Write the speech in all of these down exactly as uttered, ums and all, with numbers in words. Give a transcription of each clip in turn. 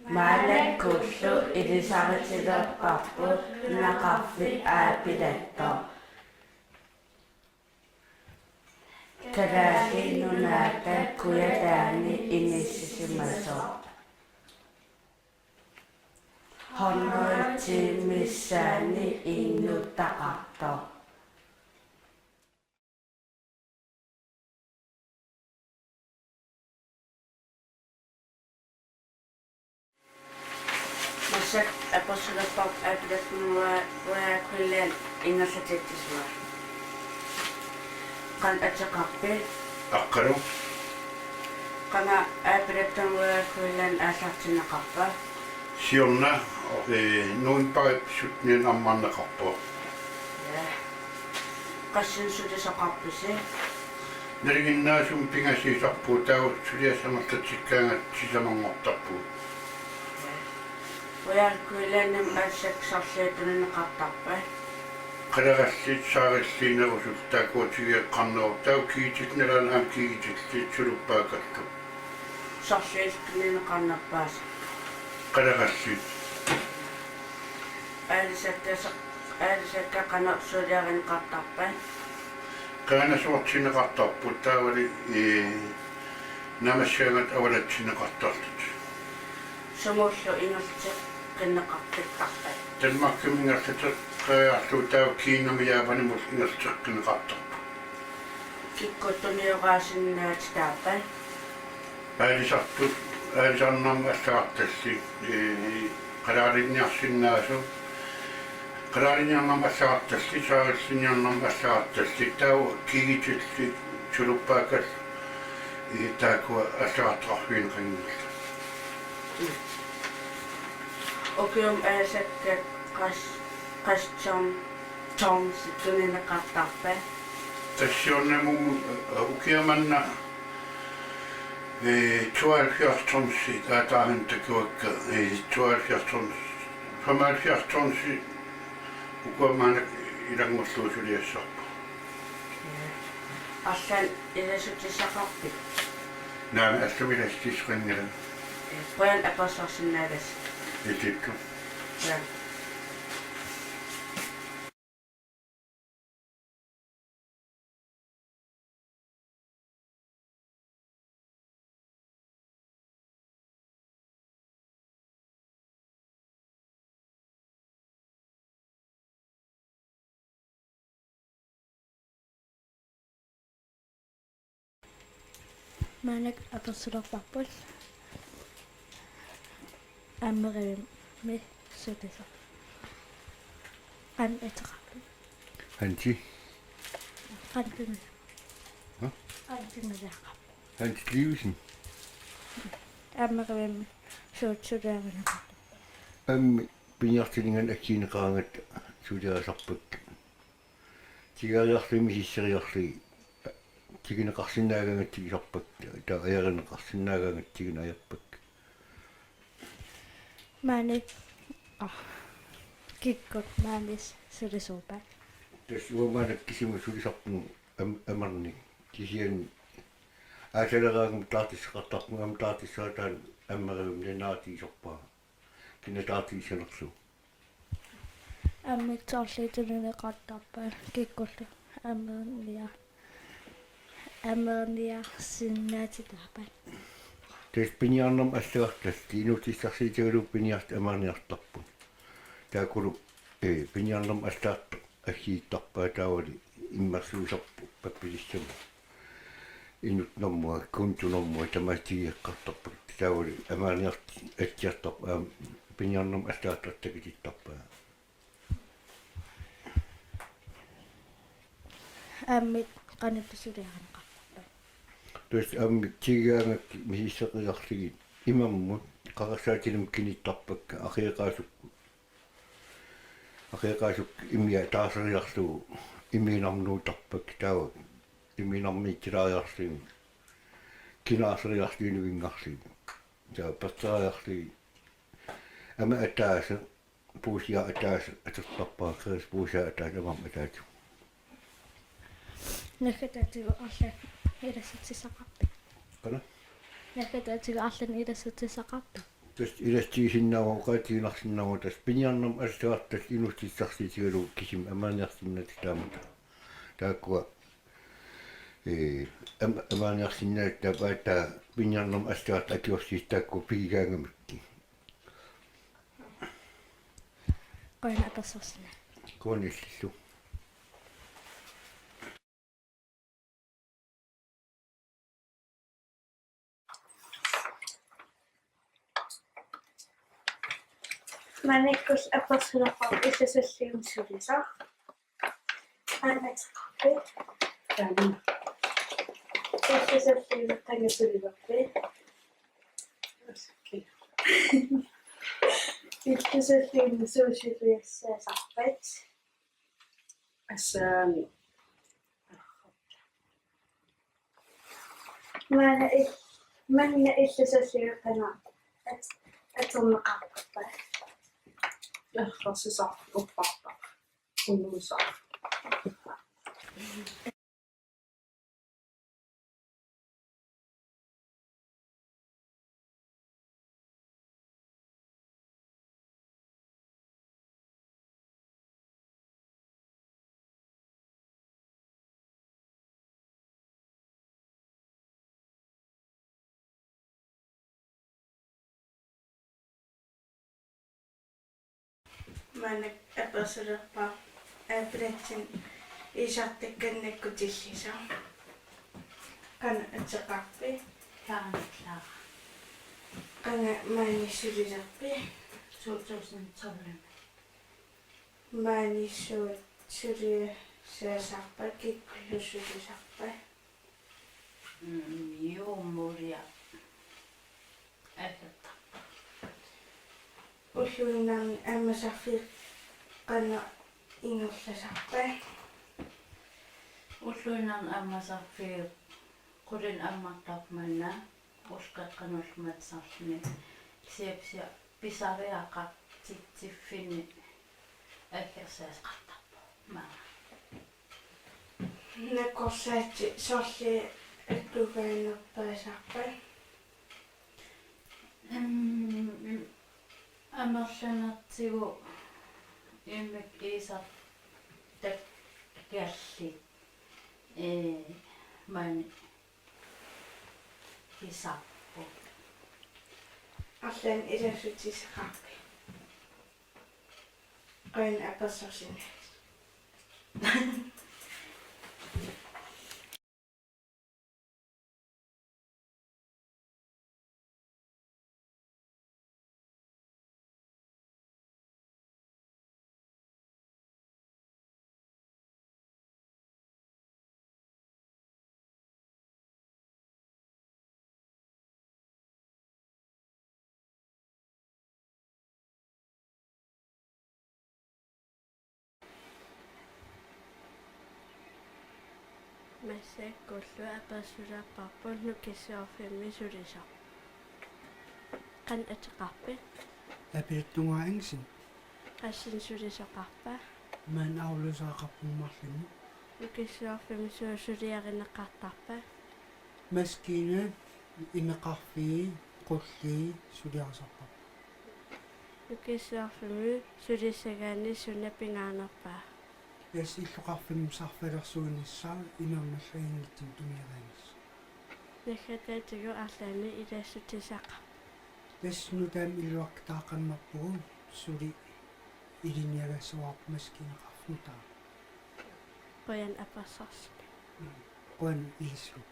Maannakkut ilisaritilerparput nunaqarfik Aapilattoq. Kalaallit Nunaata Kujataani inissisimasoq. Hundrede ti missaani innuttaqartoq. Massakkut apersulerparput Aapilattoq Royal Greenland ingerlatitsisua. Qanoq ateqarpit? Aqqalu. Qanga Aapilattoq Royal Greenland aallartinneqarpa? Siorna, eh, novembarip syttenianni ammarneqarpoq. Ja. Qassinik sulisaqarpisi? Nalinginnaasumik pingasuusarpugut, taava suliassat amerlatikkaangatta sisamanngortarpugut. Royal Greenlandimi aallartikkatit sorliit tunineqartarpat? Qalerallit, saarilliinerusut, taakkua tigeqqarnerusut, taava kigitillit nalaani aamma kigitillit suluppaakallu. Sorliit tunineqarnerpaasut? Qalerallit. Aalisakkat, aalisakkat qanoq suliarineqartarpat? Qangaasuartinneqartarput, taavali, ee, naammassigaangatta avalatsinneqartarlutik. Sumullu ingerlateqqinneqartarpat? Danmarkimi ingerlateqqeriarlugu, taava Kinamut Japanimullu ingerlateqqinneqartarput. Kikkut tunioraasinnaatitaappat? Aalisartut, aalisarnermut allagartallit, ee, qaleralinniarsinnaasoq, qaleralinniarnermut allagartallit, saarillinniarnermut allagartallit, taava kigitillit, suluppaakallu, ee, taakkua allagartaqarfigineqanngillat. Ukiumut aalisakkat qas-, qassit ton-, tonsit tunineqartarpat? Tassa siornamut, eh, ukioq manna, eh, tooghalvfjerds tonsit aataahin takuakka, eh, tooghalvfjerds tons, femoghalvfjerds tonsit ukua maanna ilanngullugu suliassarput. Arlaannik ilassutisaqarpit? Naamik, allamik ilassutissaqanngilanga. Qujan apersorsinnaagassi. Illillu. Qujan. Maannakkut apersulerparput Ammerivimmi sulisoq. Qanoq ateqarpit? Hansi. Qanoq pimila? Hva? Qanoq pimiliaqarpit? Hans Livesen. Ammerivimmi suut suliarineqarpit? Ammit piniartut ingammik assigineqaraangatta suliarisarpakka. Tigeriarlugit misisseriarlugit tigineqarsinnaagaangatta tigisarpakka, taava ajarineqarsinnaagaangatta tigineq ajorpakka. Maani, ah, kikkut maani sulisuupat? Tassa uanga maanna kisima sulisarpunga am-, amernik. Kisianni aasaleraangama taartissaqartarpunga, aamma taartissaataani Ammerivimmi naatigisuppara. Kina taartigissanerlugu. Ammit sorliit tunineqartarpat kikkullu ammernia-, ammerniarsinnaatitaapput? Tassa piniarnermut allagartallit, inuussutissarsiutigalugu piniartut amerniartarput. Taakkulu, ee, piniarnermut allagartaq assigiittarpaat, taavali immersuisarput pappilissamut. Inuttunermut, kontonermut tamaasa tigeqqartarput. Taavali amerniartut atsiartarput, aamma piniarnermut allagartaq takutittarpaat. Ammit qanoq suliarineqartarpat? Tassa ammit tigigaangakkit misisseqqiarlugit imammut qaqassaatilimmi kinittarpakka, aqiaqaasukkut. Aqiaqaasukkut immiat taaseriarlugu immiinnarmut nuuttarpakka, taava immiinnarmiitsilaariarlugit kinaaseriarlugit nuinngarlugit. Taava perteriarlugit aamma ataaseq, puusiaq ataaseq atortarpara, qerisaq puusiaq ataaseq, aamma ataaseq. Naggataatigut arlaannik ilassutissaqarpit? Qanoq? Naggataatigut arlaannik ilassutissaqarpit? Tassa ilastigisinnaavoq, oqaatiginarsinnaavoq, tassa piniarnermut allagartaq inuussutissarsiutigalugu kisimi amaaniarsinnaasoq taamatut. Taakkua, ee, am-, amaaniarsinnaasoq taava aatsaat piniarnermut allagartaq akiorsiissutaakku pigigaangamikkit. Qujanaq apersorsinnaa-. Qujanaq illillu. Maannakkut apersulerparput illit sulliit sulisut. Aana ateqarpit? Taanna. Illit sulliit qanga sulilerpit? Illit sulliit suut suliassasarpat? Assaani. Maanna il-, maanna illit sulliit qanga at-, atorneqartarpa? Errorsisarfik upparpara. Unnuisoq. Maanna apersulerparput aappilatsinni iisartakkannik nakkutillisut. Qanoq ateqarpit? Karen Clara. Qanga maani sulilerpit? To tusind tolv. Maani suut suliassasarpat, kikkullu sulisarpat? Mm, juummuria. Asertarput. Ulluinnarni ammasarfiit qanoq ingerlasarpat? Ulluinnarni ammasarfiit qulinik ammartarput manna, ullut qeqqanullu matusarluni, kisianni pisa-, pisariaqartitsiffinni aggersaateqartarpoq maanga. Nakorsaatit sorliit attugaannerpaasarpat? Mm, amerlanertigut immikkut iisartakkallit, ee, maani kisarput. Arlaannik ilassutissaqarpit? Qujanaq apersorsinnaagassi. Massakkullu apersulerparput Nukissiorfimmi sulisut. Qanoq ateqarpit? Apilattungaa Engsen. Qassinik sulisoqarpa? Maani aullusaaqarpummarluni. Nukissiorfimmi suut suliarineqartarpa? Maskiinat, imeqarfii, qullii suliarisarpavut. Nukissiorfimmi sulissagaanni suna pingaarnerpa? Tassa illoqarfimmut sarfalersuinissaa imermik allaginngitsunik tumiarinissaq. Naggataatigut arlaannik ilassutissaqarpit? Tassa nutaamik illuartitaaqqammerpugut, suli ilinniagassavarput maskiinaqarfik nutaamik. Qujanaq apersorsuit. Qujanaq ilissuit.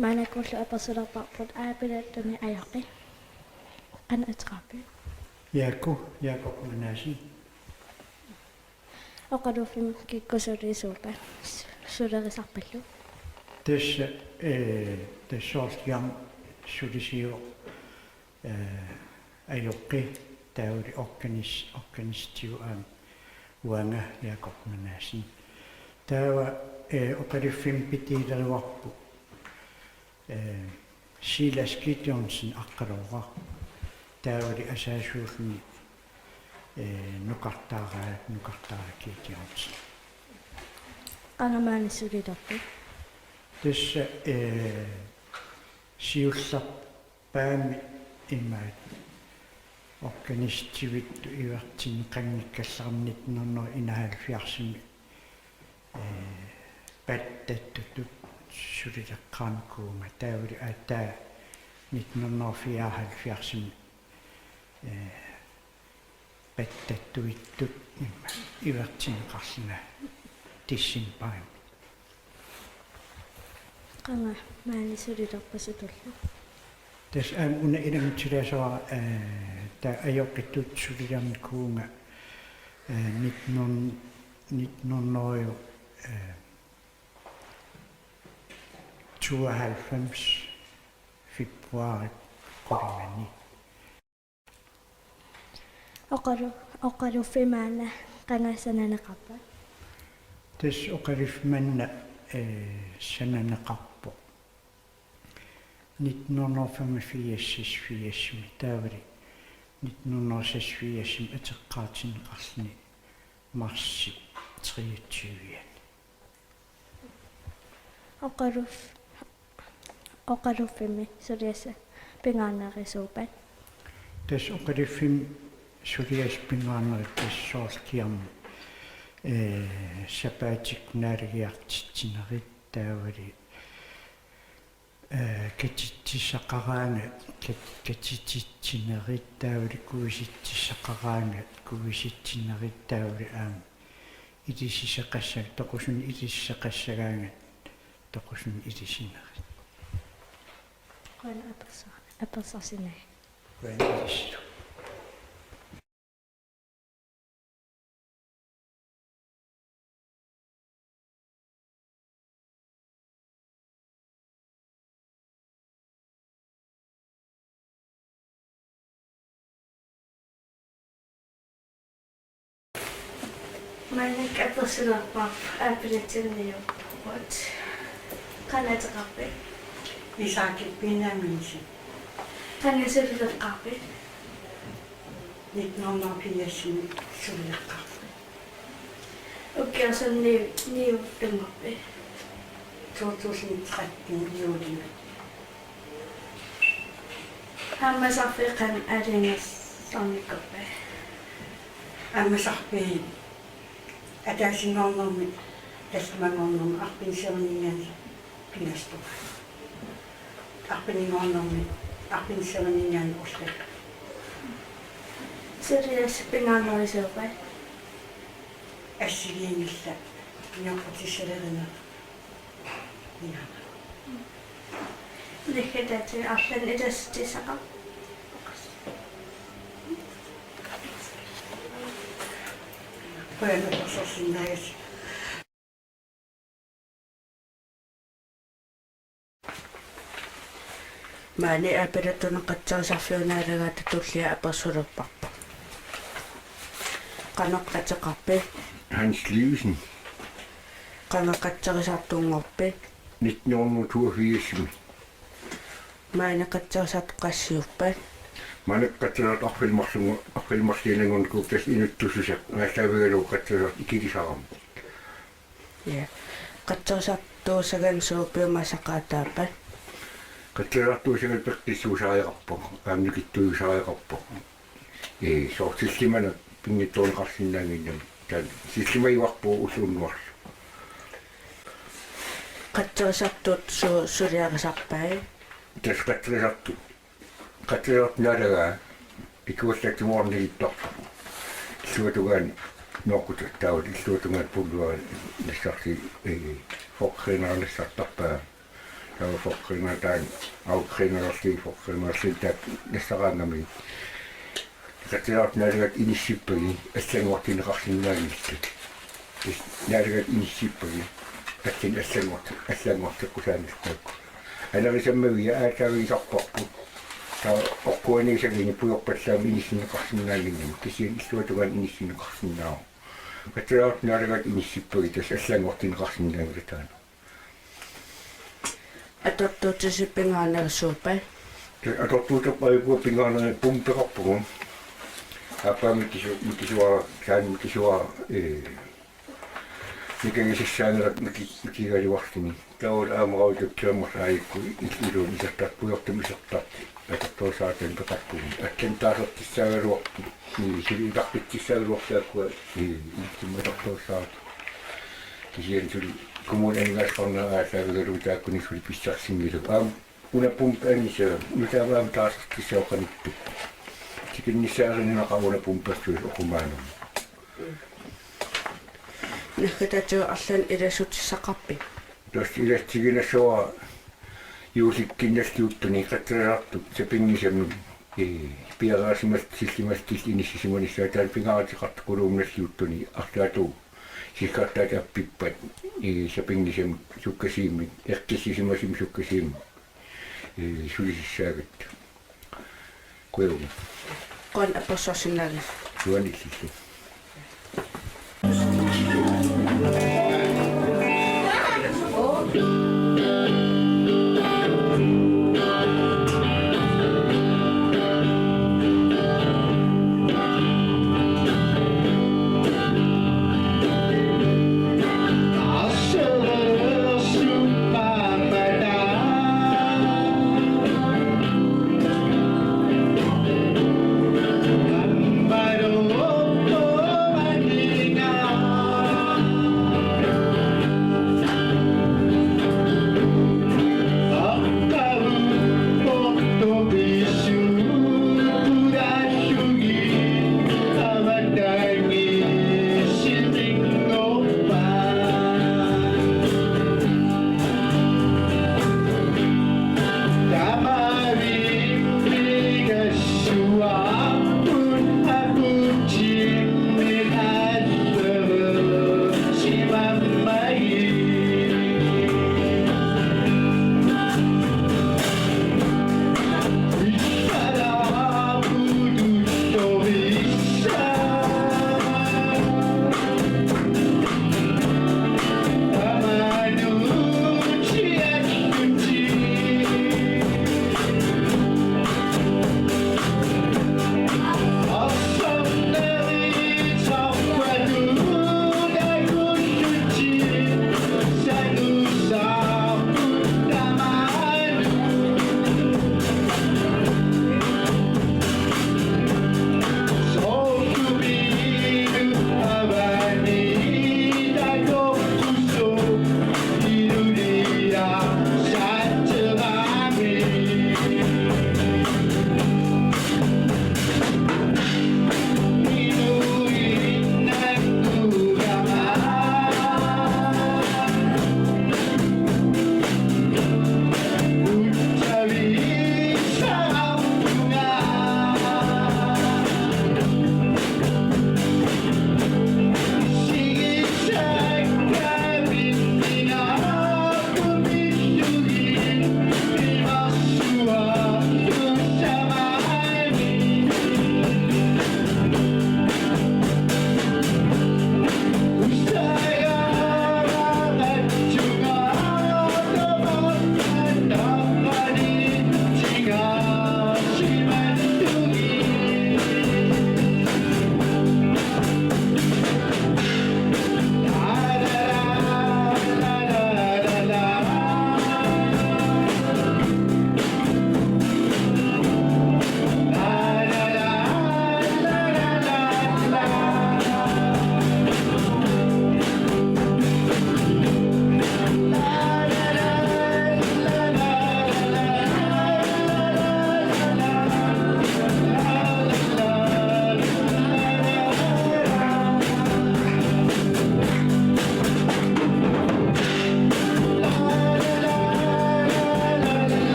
Maannakkut apersulerparput Aapilattunik ajoqi. Qanoq ateqarpit? Jaakko, Jakob Manassen. Oqaluffimmi kikkut sulisuuppit? Sulerisarpillu? Tassa, ee, tassa soorlu aamma Sulisiu, eh, ajoqi taavali organis-, organistiuaam uanga Jakob Manassen. Taava, eh, oqaluffimmi pitiileruarpu, eh, Silas Gideonsen Aqqaluoqaq. Taavali asaasuulluni, eh, nukartaara-, nukartaara Gideonsen. Qanga maani sulilerpit? Tassa, eh, siullerpaamik imaat organistivittut ivertinneqanngikkallarami nitten hundrede enoghalvfjerdsimi, eh, pattattutut sulileqqaarnikuuvunga taavali aatsaat nitten hundrede fireoghalvfjerdsimi, eh, pattattuittut ivertinneqarlunga decembarimi. Qanga maani sulilerpasitullu? Tassa aamma una ilanngutilaassavara, eh, taava ajoqitut sulilernikuuvunga, eh, nitten hundrede, nitten hundrede, eh, tooghalvfems februarip qulinani. Oqalu-, oqaluffimmi maanna qanga sananeqarpa? Tassa oqaluffimmi maanna, eh, sananeqarpoq. Nitten hundrede femogfirs seksogfirsimi taavali nitten hundrede seksogfirsimi atoqqaatinneqarluni marsip treogtyve-ani. Oqaluff-, oqaluffimmi suliassat pingaarnerisuuppat? Tassa oqaluffimmi suliassat pingaarnerit tassa soorlu kiarmi, eh, sapaatikkut naalagiartitsinerit taavali, eh, katitsissaqaraangat, kat-, katititsinerit taavali kuisitsissaqaraangat, kuisitsinerit taavali aamma ilisisaqassaga-, toqusunut ilisisaqassagaangat, toqusunut ilisinerit. Qujanaq apersa-, apersarsinnaagatsigit. Qujanaq ilissilu. Maannakkut apersulerparput Aappilatsinniupput. Qanoq ateqarpit? Isaac Benjaminsen. Qanga sulileqqaarpit? Nitten hundrede firsimi sulileqqaarput. Ukioq sunniu-, niuerpiuk? To tusind tretten juulimi. Ammasarfik qanoq aalajangersornikuuppit? Ammasarfiit ataasinngornermi, tallimanngornermi arfineq-sisamaningaanniit pingaartumik. Arfininngornermi, arfineq-sisamaningaanniit ullut. Suliassat pingaarnerisuuppat? Assigiinngillat, nioqqutissalerineq. Pingaarneq. Naggataatigut arlaannik ilassutissaqarpoq. Qujanaq apersorsinnaagatsigit. Maani Aappilattunerup qatserisarfiup naalagaata tullia apersulerparput. Qanoq ateqarpit? Hans Livesen. Qanga qatserisartunngorpit? Nitten hundrede toogfirsimi. Maani qatserisartut qassiuppat? Maani qatserisartut arfineq-marlunngor-, arfineq-marlunngornikuupput, tassa inuttussuseq aallaavigalugu qatserisartut ikilisarami. Ja. Qatserisartuussaganut suut piumasaqaataappat? Qatserisartuussaganut peqqissuusariaqarpoq, aamma nikittuusariaqarpoq. Ee, soorlu sillimani pinngitsoorneqarsinnaannginnami. Taanna sillimajuarpugut ulloq unnuarlu. Qatserisartut su-, suliarisarpai? Tassa qatserisartut. Qatserisartut naalagaa ikuallattumoornigittarput. Illuatungaani nooqqutattaavut, illuatungaani pulluaani nassarsi-, ee, fyrre kroner nassartarpaa. Taava fyrre kroner taanna, aap kronerli, fyrre kronerli taakku nassaraangamigit. Qatserisartut naalagaat inissippagit allanngortinneqarsinnaanngillat. Tassa naalagaat inissippagit allan-, allanngorti-, allanngorteqqusaanngillat taakku. Anerisammavia aataagigisarparput. Taava oqquaniisaginik pujorpallaamik inissinneqarsinnaannginnami. Kisianni illuatungaani inissinneqarsinnaavoq. Kattalaartut naalagaat inissippagit tassa allanngortinneqarsinnaanngilaq taanna. Atortuutisi pingaanersuupai? Tassa atortuuterput ajukua pingaanerit pumpeqarpugut. Aappaa mikisu-, mikisuara, taanna mikisuara, ee, nikagisassaanngilaq miki-, mikigaluarluni. Taavalu aamma raujuttuammerlaagikkut il-, iluani isertarput, pujortumik isertartut. Atortuussaartut peqarpugut. Allanut taasartussaagaluartut. Ii, suli utaqqitsissaagaluartut taakkua, ii, ilitsimut atortuussaartut. Kisianni suli kommunip aningaasaqarnera aallaavigalugu taakkuni suli pissarsinngilagut. Aamma una pumpe anisa, nutaamik aamma taasartussaq oqanittu. Tikinnissaarineqarpoq una pumpersuit oqumaanermut. Naggataatigut arlaannik ilassutissaqarpit? Tassa ilassutigiinnassavara juullikkunni nalliuttuni qattalaartut sapinngisamik, ee, piareersimasut sillimasut inissisimanissaat taanna pingaaruteqartoq Quluumut nalliuttuni arlaatigut sikkartaat appippat, ee, sapinngisamik sukkasuumik, eqqissisimasumik sukkasuumik, ee, sulisassaagatta. Qujanaq. Qujanaq apersorsinnaagavit. Qujanaq illillu.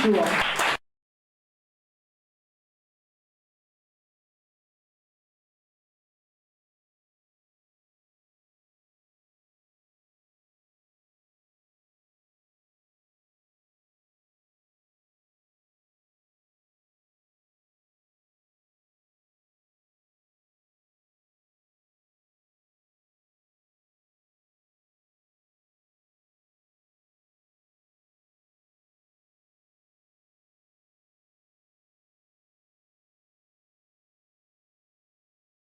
Sure.